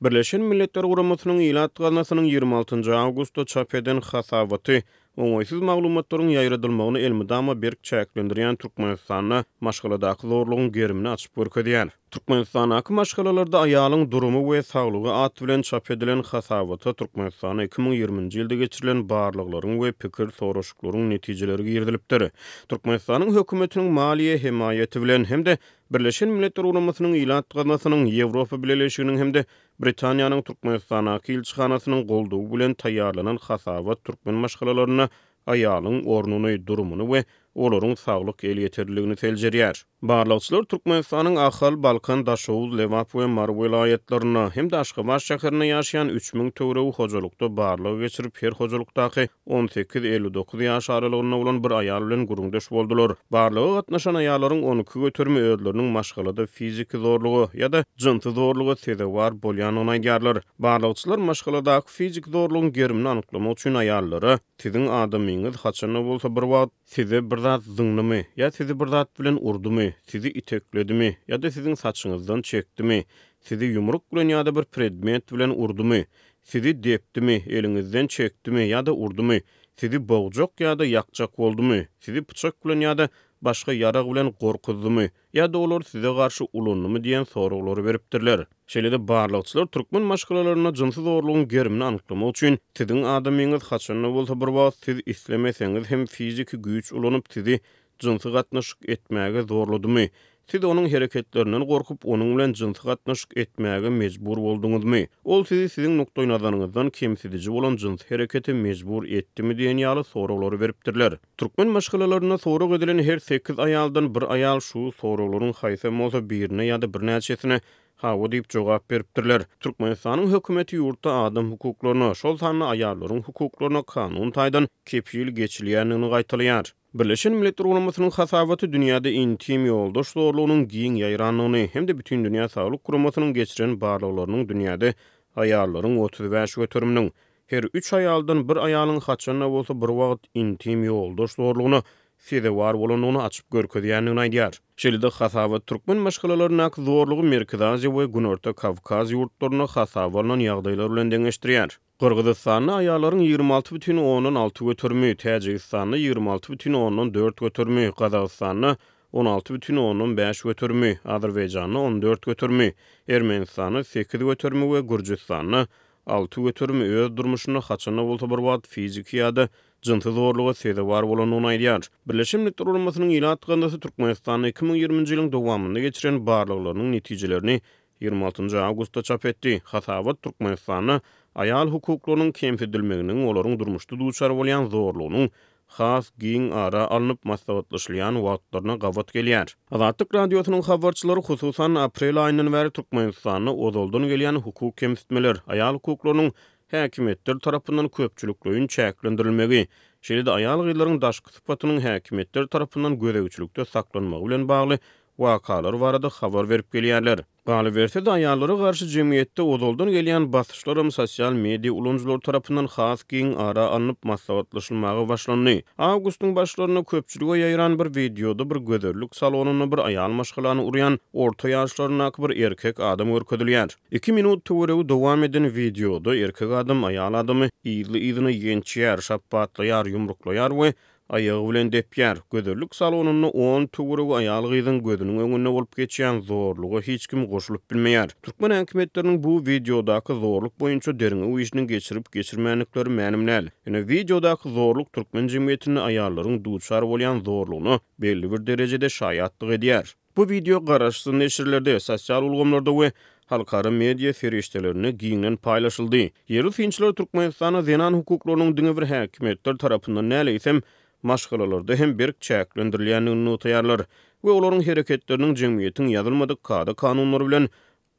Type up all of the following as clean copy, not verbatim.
Birleşen Milletler Guramasynyň Ilat gaznasynyň 26 awgustda çap eden hasabaty oňaýsyz maglumatlaryň ýaýradylmagyny elmydama berk çäklendirýän Türkmenistanda maşgaladaky zorlugyň gerimini açyp görkezýär. Türkmenistandaky maşgalalarda aýalyň durumy we saglygy at bilen çap edilen hasabata Türkmenistanda 2020-nji ýylda geçirilen barlaglaryň we pikir soraşyklaryň netijeleri girizilipdir. Türkmenistanyň hökümetiniň maliýe hemaýaty bilen hem-de Birleşen Milletler Guramasynyň Ilat gaznasynyň, Ýewropa Bileleşiginiň hem-de Britaniýanyň Türkmenistandaky ilçihanasynyň goldawy bilen taýýarlanan hasabat türkmen maşgalalarynda aýalyň ornuny, durumyny we olaryň saglyk elýeterliligini seljerýär. Barlagçylar Türkmenistanyň Ahal, Balkan, Daşoguz, Lebap we Mary welaýatlarynda hem-de Aşgabat şäherinde ýaşaýan 3000 töweregi hojalykda barlag geçirip, her hojalykdaky 18, 59 ýaş aralygynda bolan bir aýal bilen gürrüňdeş boldular. Barlaga gatnaşan aýallaryň 12 göterimi özleriniň maşgalada fiziki zorluga ýa-da jynsy zorluga sezewar bolýandygyny aýdýarlar. Barlagçylar maşgaladaky fiziki zorlugyň gerimini anyklamak üçin aýallara, Siziň adamyňyz haçan-da bolsa bir wagt size bir zat zyňdymy ýa sizi bir zat bilen urdumy, sizi itekledimi ýa-da siziň saçyňyzdan çekdimi, sizi ýumruk bilen ýa-da bir predmet bilen urdumy, Sizi depdimi, eliňizden çekdimi ýa-da urdumy, sizi bogjak ýa-da ýakjak boldumy, sizi pyçak bilen ýa-da başga ýarag bilen gorkuzdymy ýa-da olary size garşy ulandymy diýen soraglary beripdirler. Şeýle-de barlagçylar türkmen maşgalalarynda jynsy zorlugyň gerimini anyklamak üçin siziň adamyňyz haçan-da bolsa bir wagt siz islemeseňiz hem fiziki güýç ulanyp sizi jynsy gatnaşyk etmäge zorladymy? Siz onuň hereketlerinden gorkup, onuň bilen jynsy gatnaşyk etmäge mejbur bolduňyzmy? Ol sizi siziň nukdaýnazaryňyzdan kemsidiji bolan jynsy herekete mejbur etdimi diýen ýaly soraglary beripdirler. Türkmen maşgalalarynda sorag edilen her sekiz aýaldan bir aýal şu soraglaryň haýsam bolsa birine ýa-da birnäçesine hawa diýip jogap beripdirler. Türkmenistanyň hökümeti ýurtda adam hukuklaryna, şol sanda aýallaryň hukuklaryna kanun taýdan kepil geçilýändigini gaýtalaýar. Birleşen Milletler Guramasynyň hasabaty dünýäde intim ýoldaş zorlugynyň giň ýaýrandygyny hem-de Bütindünýä Saglyk Guramasynyň geçiren barlaglarynyň dünýäde aýallaryň 35 göteriminiň, her üç aýaldan bir aýalyň haçan-da bolsa bir wagt intim ýoldaş zorlugyna sezewar bolandygyny açyp görkezýändigini aýdýar. Şeýle-de hasabat türkmen maşgalalaryndaky zorlugy Merkezi Aziýa we Günorta Kawkaz ýurtlarynda hasaba alnan ýagdaýlar bilen deňeşdirýär. Gyrgyzystanda aýallaryň 26 bütin ondan alty göterimi, Täjigistanda 26 bütin ondan dört göterimi, Gazagystanda 16 bütin ondan bäş göterimi, Azerbaýjanda 14 göterimi, Ermenistanda 8 göterimi we Gürjüstanda 6 göterimi öz durmuşynda haçan-da bolsa bir wagt fiziki ýa-da jynsy zorluga sezewar bolandygyny aýdýar. Birleşen Milletler Guramasynyň Ilat gaznasy Türkmenistanda 2020-nji ýylyň dowamynda geçiren barlaglarynyň netijelerini 26 awgustda çap etdi. Hasabat Türkmenistanda aýal hukuklarynyň kemsidilmeginiň, olaryň durmuşda duçar bolýan zorlugynyň has giň ara alnyp maslahatlaşylýan wagtlaryna gabat gelýär. Azatlyk Radiosynyň habarçylary, hususan-da, aprel aýyndan bäri Türkmenistanda ozaldan gelýän hukuk kemsitmeler, aýal hukuklarynyň häkimiýetler tarapyndan köpçülikleýin çäklendirilmegi, şeýle-de aýal-gyzlaryň daşky sypatynyň häkimiýetler tarapyndan gözegçilikde saklanmagy bilen bagly wakalar barada habar berip gelýärler. Galyberse-de, aýallara garşy jemgyýetde ozaldan gelýän basyşlaram sosial media ulanyjylary tarapyndan has giň ara alnyp maslahatlaşylmaga başlandy. Awgustyň başlarynda köpçülige ýaýran bir wideoda bir gözellik salonynda bir aýal maşgalany urýan orta ýaşlaryndaky bir erkek adam görkezilýär. Iki minut töweregi dowam eden wideoda erkek adam aýal adamy yzly-yzyna ýençýär, şapbatlaýar, ýumruklaýar we Aýagy bilen depýär. Gözellik salonynda on töweregi aýal-gyzyň gözüniň öňünde bolup geçýän zorluga hiç kim goşulyp bilmeýär. Türkmen häkimiýetleriniň bu wideodaky zorluk boýunça derňew işini geçirip-geçirmändikleri mälim däl. Ýöne wideodaky zorluk türkmen jemgyýetinde aýallaryň duçar bolýan zorlugyna belli bir derejede şaýatlyk edýär. Bu wideo garaşsyz neşirlerde, sosial ulgamlarda we halkara media serişdelerinde giňden paýlaşyldy. Ýerli synçylar Türkmenistanda zenan hukuklarynyň diňe bir häkimiýetler tarapyndan däl, eýsem, maşgalalarda hem berk çäklendirilýändigini nygtaýarlar we olaryň hereketleriniň jemgyýetiň ýazylmadyk kada-kanunlary bilen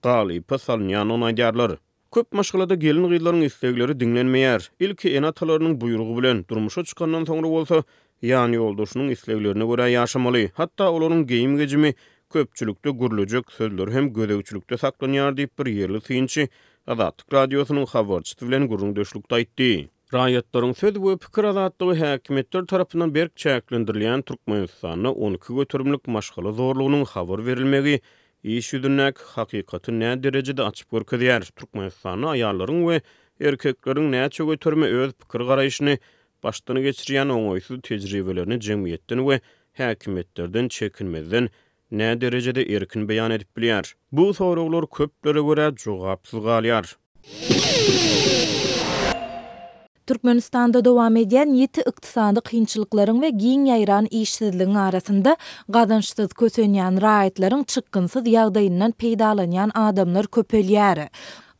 galypa salynýandygyny aýdýarlar. Köp maşgalada gelin-gyzlaryň islegleri diňlenmeýär. Ilki ene-atalarynyň buýrugy bilen, durmuşa çykandan soňra bolsa, ýanýoldaşynyň isleglerine görä ýaşamaly. Hatda olaryň geýim-gejimi, köpçülikde gürlejek sözleri hem gözegçilikde saklanýar diýip, bir ýerli synçy Azatlyk Radiosynyň habarçysy bilen gürrüňdeşlikde aýtdy. Raýatlaryň söz we pikir azatlygy häkimiýetler tarapyndan berk çäklendirilýän Türkmenistanda 12 göterimlik maşgala zorlugynyň habar berilmegi. iş ýüzündäki hakykaty näderejede açyp görkezýär? Türkmenistanda aýallaryň we erkekleriň näçe göterimi öz pikir-garaýşyny başdan geçirýän oňaýsyz tejribelerini jemgyýetden we häkimiýetlerden çekinmezden näderejede erkin beýan edip bilýär? Bu soraglar köplere görä jogapsyz galýar. Türkmenistanda dowam edýän ýiti ykdysady kynçylyklaryň we giň ýaýran işsizligiň arasynda gazançsyz kösenýän raýatlaryň çykgynsyz ýagdaýyndan peýdalanýan adamlar köpelýär.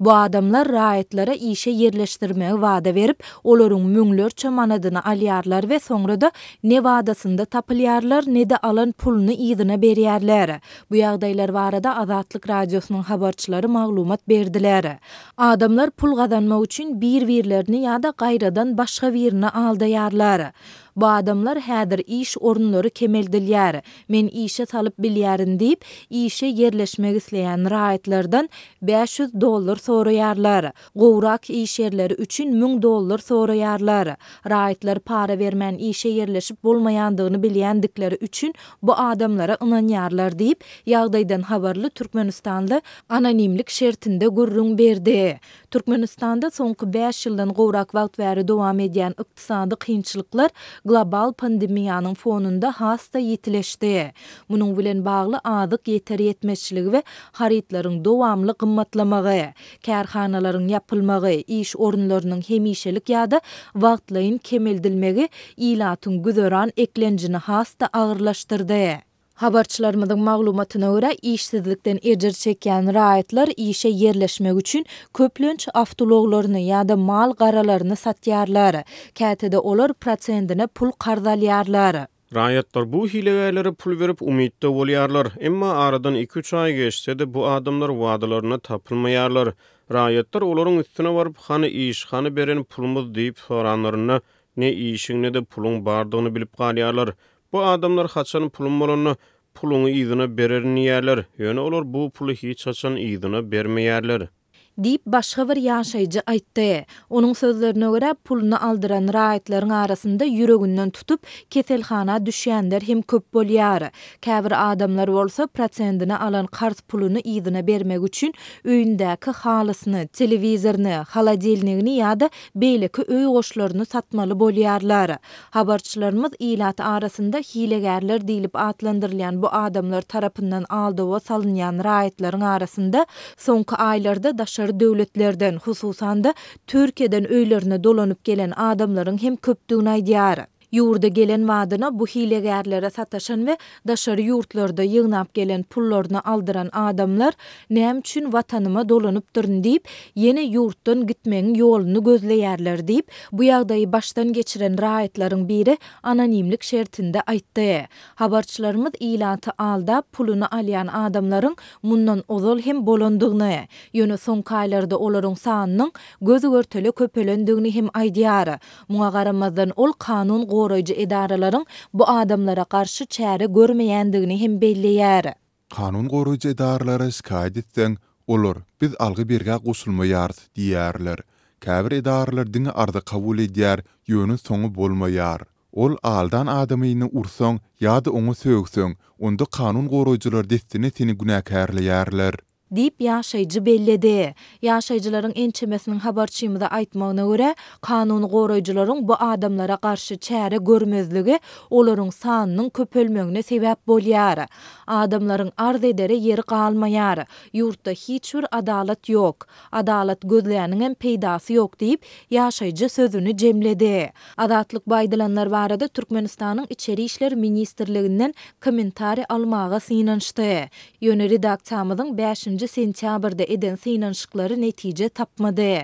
Bu adamlar raýatlara işe ýerleşdirmegi wada berip, olaryň müňlerçe manadyny alýarlar we soňra-da ne wadasynda tapylýarlar, ne-de alan puluny yzyna berýärler. Bu ýagdaýlar barada Azatlyk Radiosynyň habarçylary maglumat berdiler. Adamlar pul gazanmak üçin bir-birlerini ýa-da gaýradan başga birini aldaýarlar. Bu adamlar häzir iş orunlary kemeldilýär, men işe salyp bilýärin diýip, işe ýerleşmek isleýän raýatlardan 500 dollar soraýarlar. Gowrak iş ýerleri üçin 1000 dollar soraýarlar. Raýatlar para bermän işe ýerleşip bolmaýandygyny bilýändikleri üçin bu adamlara ynanýarlar diýip, ýagdaýdan habarly türkmenistanly anonimlik şertinde gürrüň berdi. Türkmenistanda soňky bäş ýyldan gowrak wagt bäri dowam edýän ykdysady kynçylyklar global pandemiýanyň fonunda has-da ýitileşdi. Munuň bilen bagly azyk ýeter-ýetmezçiligi we harytlaryň dowamly gymmatlamagy, kärhanalaryň ýapylmagy, iş orunlarynyň hemişelik ýa-da wagtlaýyn kemeldilmegi ilatyň güzeran eklenjini has-da agyrlaşdyrdy. Habarçylarymyzyň maglumatyna görä, işsizlikden ejir çekýän raýatlar işe ýerleşmek üçin köplenç awtoulaglaryny ýa-da mal-garalaryny satýarlar. Käte-de olar prosendine pul karz alýarlar. Raýatlar bu hilegärlere pul berip umytda bolýarlar. Emma aradan iki-üç aý geçse-de bu adamlar wadalarynda tapylmaýarlar. Raýatlar olaryň üstüne baryp, hany iş, hany beren pulumyz diýip soranlarynda, ne işiň, ne-de puluň bardygyny bilip galýarlar. Bu adamlar haçan pulum bolanda, puluňy yzyna bererin diýýärler, ýöne olar bu puly hiç haçan yzyna bermeýärler. Diýip, başga bir ýaşaýjy aýtdy. Onuň sözlerine görä, puluny aldyran raýatlaryň arasynda ýüreginden tutup, keselhana düşýänler hem köp bolýar. Käbir adamlar bolsa, prosendine alan karz puluny yzyna bermek üçin öýündäki halysyny, telewizoryny, holodilnigini ýa-da beýleki öý goşlaryny satmaly bolýarlar. Habarçylarymyz ilat arasynda hilegärler diýlip atlandyrylýan bu adamlar tarapyndan aldawa salynýan raýatlaryň arasynda soňky aýlarda daşary döwletlerden, hususan-da, Türkiýeden öýlerine dolanyp gelen adamlaryň hem köpdügini aýdýar. Ýurda gelen badyna bu hilegärlere sataşan we daşary ýurtlarda ýygnap gelen pullaryny aldyran adamlar näme üçin watanyma dolanypdyryn diýip, ýene ýurtdan gitmegiň ýoluny gözleýärler diýip, Bu ýagdaýy başdan geçiren raýatlaryň biri anonimlik şertinde aýtdy. Habarçylarymyz ilaty aldap, puluny alýan adamlaryň mundan ozal hem bolandygyny, ýöne soňky aýlarda olaryň sanynyň göz-görtele köpelendigini hem aýdýar. Muňa garamazdan, ol kanun goraýjy edaralaryň bu adamlara garşy çäre görmeýändigini hem belleýär. Kanun goraýjy edaralara şikaýat etseň, olar, Biz algy-bergä goşulmaýarys diýýärler. Käbir edaralar diňe arza kabul edýär, ýöne soňy bolmaýar. Ol aldan adamyny ursaň ýa-da oňa sögseň, onda kanun goraýjylar dessine seni günäkärleýärler. Diýip, ýaşaýjy belledi. Ýaşaýjylaryň ençemesiniň habarçymyza aýtmagyna görä, kanun goraýjylaryň bu adamlara garşy çäre görmezligi olaryň sanynyň köpelmegine sebäp bolýar. Adamlaryň arz edere ýeri galmaýar. Ýurtda hiç bir adalat ýok. Adalat gözläniňem peýdasy ýok diýip, ýaşaýjy sözüni jemledi. Azatlyk bu aýdylanlar barada Türkmenistanyň Içeri işler ministrliginden kommentariý almaga synanyşdy. Ýöne redaksiýamyzyň bäşinji sentýabrda eden synanyşyklary netije tapmady.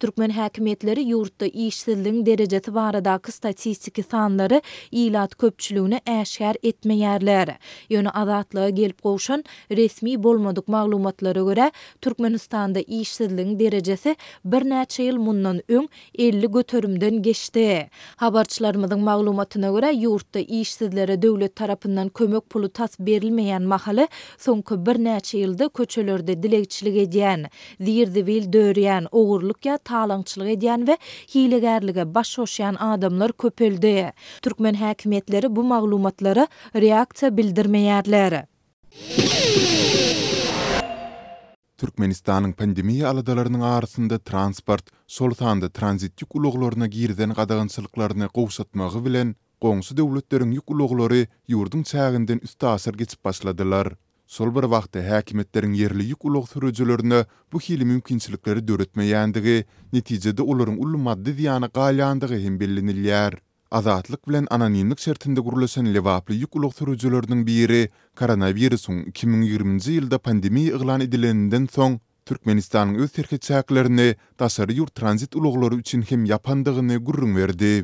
Türkmen häkimiýetleri ýurtda işsizligiň derejesi baradaky statistiki sanlary ilat köpçüligine äşgär etmeýärler. Ýöne Azatlyga gelip gowşan resmi bolmadyk maglumatlara görä, Türkmenistanda işsizligiň derejesi birnäçe ýyl mundan öň 50 göterimden geçdi. Habarçylarymyzyň maglumatyna görä, ýurtda işsizlere döwlet tarapyndan kömek puly tas berilmeýän mahaly, soňky birnäçe ýylda köçelerde dilegçilik edýän, zir-zibil dörýän, ogurlyk ýa talaňçylyk edýän we hilegärlige baş goşýan adamlar köpeldi. Türkmen häkimiýetleri bu maglumatlara reaksiýa bildirmeýärler. Türkmenistanyň pandemiýa aladalarynyň arasynda transport, şol sanda tranzit ýük ulaglaryna girizen gadagançylyklaryny gowşatmagy bilen, goňşy döwletleriň ýük ulaglary ýurduň çäginden üstaşyr geçip başladylar. Şol bir wagtda, häkimiýetleriň ýerli ýük ulag sürüjilerine bu hili mümkinçilikleri döretmeýändigi, netijede olaryň uly maddy zyýana galýandygy hem bellenilýär. Azatlyk bilen anonimlik şertinde gürleşen lebaply ýük ulag sürüjileriniň biri koronawirusyň 2020-nji ýylda pandemiýa yglan edileninden soň, Türkmenistanyň öz serhet çäklerini daşary ýurt tranzit ulaglary üçin hem ýapandygyny gürrüň berdi.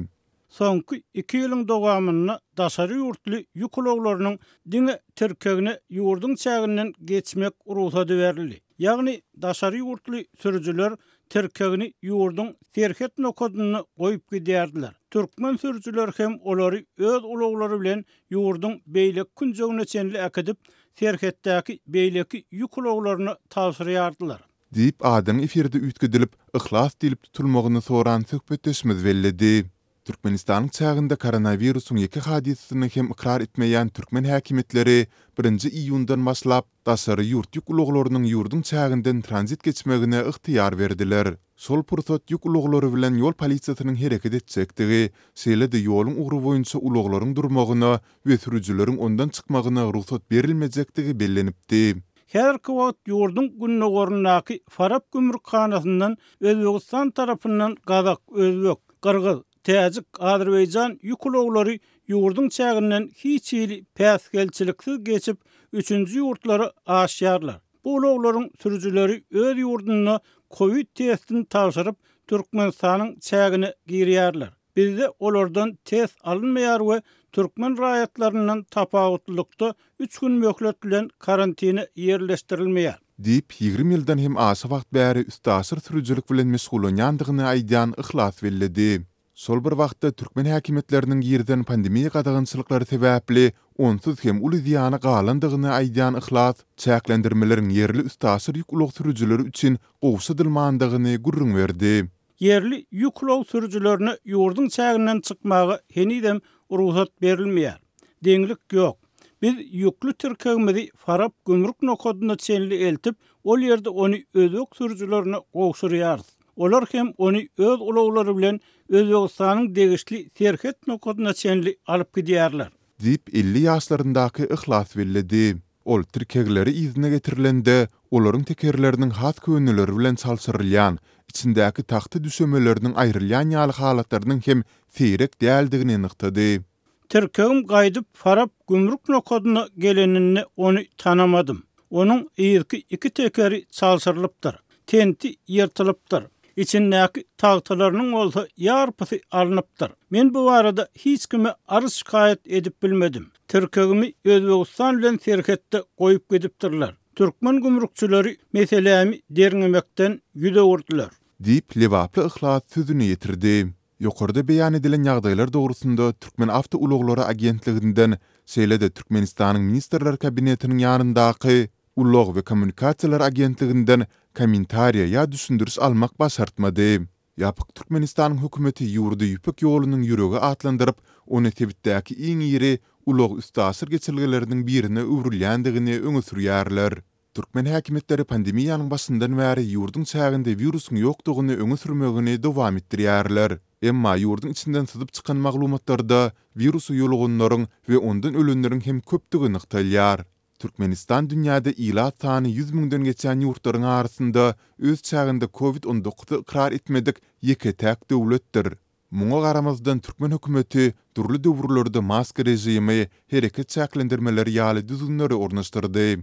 Soňky iki ýylyň dowamynda daşary ýurtly ýük ulaglarynyň diňe tirkegine ýurduň çäginden geçmek rugsady berildi. Ýagny daşary ýurtly sürüjiler tirkegini ýurduň serhet nokadynda goýup gidýärdiler. Türkmen sürüjileri hem olary öz ulaglary bilen ýurduň beýleki künjegine çenli äkidip, serhetdäki beýleki ýük ulaglaryna tabşyrýardylar. Diýip, adynyň efirde üýtgedilip, Yhlas diýlip tutulmagyny soran söhbetdeşimiz belledi. Türkmenistanyň çäginde koronawirusyň ýeke hadysasyny hem ykrar etmeýän türkmen häkimiýetleri birinji iýundan başlap, daşary ýurt ýük ulaglarynyň ýurduň çäginden tranzit geçmegine ygtyýar berdiler. Şol pursat ýük ulaglary bilen ýol polisiýasynyň hereket etjekdigi, şeýle-de ýoluň ugry boýunça ulaglaryň durmagyna we sürüjileriň ondan çykmagyna rugsat berilmejekdigi bellenipdi. Häzirki wagt ýurduň gündogaryndaky Farap gümrükhanasyndan Özbegistan tarapyndan gazak, özbek, gyrgyz, täjik, azerbaýjan ýük ulaglary ýurduň çäginden hiç hili päsgelçiliksiz geçip, üçünji ýurtlara aşýarlar. Bu ulaglaryň sürüjileri öz ýurdunda kowid testini tabşyryp, Türkmenistanyň çägine girýärler. Bizde olardan test alynmaýar we türkmen raýatlaryndan tapawutlylykda üç gün möhlet bilen karantine ýerleşdirilmeýär. Diýip, 20 ýyldan hem aşa wagt bäri üstaşyr sürüjilik bilen meşgullanýandygyny aýdýan Yhlas belledi. Şol bir wagtda, türkmen häkimiýetleriniň girizen pandemiýa gadagançylyklary sebäpli onsuz hem uly zyýana galandygyny aýdýan Yhlas çäklendirmeleriň ýerli üstaşyr ýük ulag sürüjileri üçin gowşadylmandygyny gürrüň berdi. Ýerli ýük ulag sürüjilerine ýurduň çäginden çykmaga henizem rugsat berilmeýär. Deňlik ýok. Biz ýükli tirkegimizi Farap gümrük nokadyna çenli eltip, ol ýerde ony özbek sürüjilerine gowşurýarys. Olar hem ony öz ulaglary bilen Özbegistanyň degişli serhet nokadyna çenli alyp gidýärler. Diýip, 50 ýaşlaryndaky Yhlas belledi. Ol tirkegleri yzyna getirilende, olaryň tekerleriniň has köneleri bilen çalşyrylýan, içindäki tagta düşemeleriniň aýrylýan ýaly halatlarynyň hem seýrek däldigini nygtady. Tirkegim gaýdyp Farap gümrük nokadyna geleninde ony tanamadym. Onuň yzky iki tekeri çalşyrylypdyr. Tenti ýyrtylypdyr. Içindäki tagtalarynyň bolsa ýarpysy alnypdyr. Men bu barada hiç kime arz-şikaýat edip bilmedim. Tirkegimi Özbegistan bilen serhetde goýup gidipdirler. Türkmen gümrükçileri meselämi derňemekden ýüz öwürdiler. Diýip, lebaply Yhlas sözüni ýetirdi. Ýokarda beýan edilen ýagdaýlar dogrusynda Türkmenawtoulaglary agentliginden, şeýle-de Türkmenistanyň Ministrler Kabinetiniň ýanyndaky Ulag we kommunikasiýalar agentliginden kommentariýa ýa düşündiriş almak başartmady. Ýapyk Türkmenistanyň hökümeti ýurdy Ýüpek ýolunyň ýüregi atlandyryp, ony sebitdäki iň iri ulag-üstaşyr geçelgeleriniň birine öwrülýändigini öňe sürýärler. Türkmen häkimiýetleri pandemiýanyň başyndan bäri ýurduň çäginde wirusyň ýokdugyny öňe sürmegini dowam etdirýärler. Emma ýurduň içinden syzyp çykan maglumatlarda wirusa ýoluganlaryň we ondan ölenleriň hem köpdügi nygtalýar. Türkmenistan dünýäde ilat sany 100 müňden geçýän ýurtlaryň arasynda öz çäginde Covid 19-y ykrar etmedik ýeke-täk döwletdir. Muňa garamazdan türkmen hökümeti dürli döwürlerde maska režimi, hereket çäklendirmeleri ýaly düzgünleri ornaşdyrdy.